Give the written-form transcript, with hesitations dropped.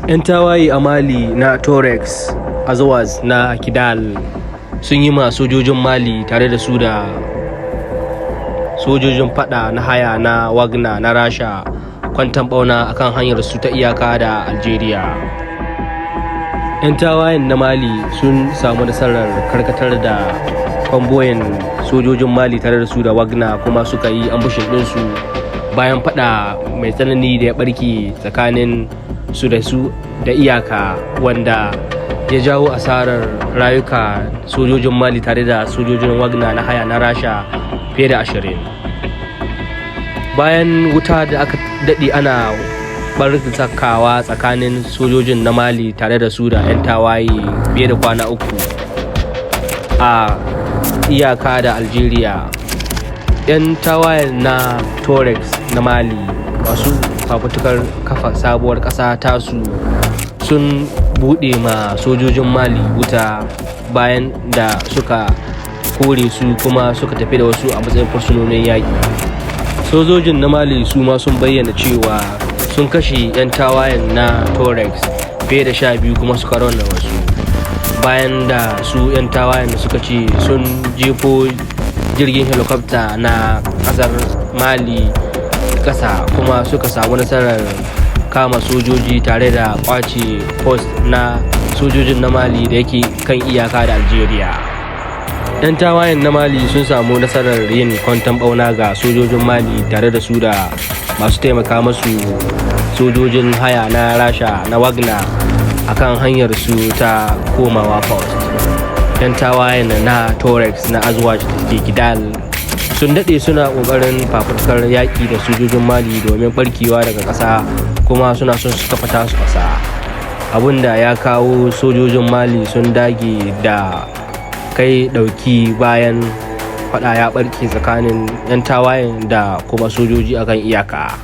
'Yan tawaye a Mali na Tuaregs Azawad na Kidal sun yi ma sojojin Mali tare da su da sojojin fada na haya na Wagner na Rasha kwanton bauna akan hanyar su ta iyaka da Algeria. 'Yan tawayen na Mali sun samu nasarar karkatar da kwamboyin sojojin Mali tare da su da Wagner, kuma suka yi ambushing ɗinsu bayan fada mai tsanani da ya barke tsakanin su da su da iyaka, wanda ya jawo asarar rayuka sojojin Mali tare da sojojin Wagner na haya na Rasha fiye da 20. Bayan wuta da aka daɗe ana barkawa tsakanin sojojin na Mali tare da su da 'yan tawaye fiye da kwana 3 a iyaka da Algeria, 'yan tawayen na Tuaregs na Mali masu fafutukar kafa sabuwar ƙasa tasu sun buɗe ma sojojin Mali wuta bayan da suka kore su kuma suka tafi da wasu a matsayin fursunonin yaƙi. Sojojin na Mali su ma sun bayyana cewa sun kashe 'yan tawayen na Tuaregs fiye da 12 kuma suka raunana wasu, bayan da su 'yan tawayen suka ce sun jefo jirgin helicopter na kasar Mali kasa kuma suka samu nasarar kama sojoji tare da kwace post na sojojin na Mali da yake kan iyaka da Algeria. 'Yan tawayen na Mali sun samu nasarar yin kwanton bauna ga sojojin Mali tare da su da masu taimaka masu sojojin haya na Rasha na Wagner akan hanyar su ta komawa post. 'Yan tawayen na Tuaregs na Azawad da ke Kidal sun daɗe suna ƙoƙarin fafutukar yaƙi da sojojin Mali domin barkewa daga ƙasa, kuma suna son su kafa tasu ƙasa, abinda ya kawo sojojin Mali sun dage da kai ɗauki bayan fada ya barke tsakanin 'yan tawayen da kuma sojoji akan iyaka.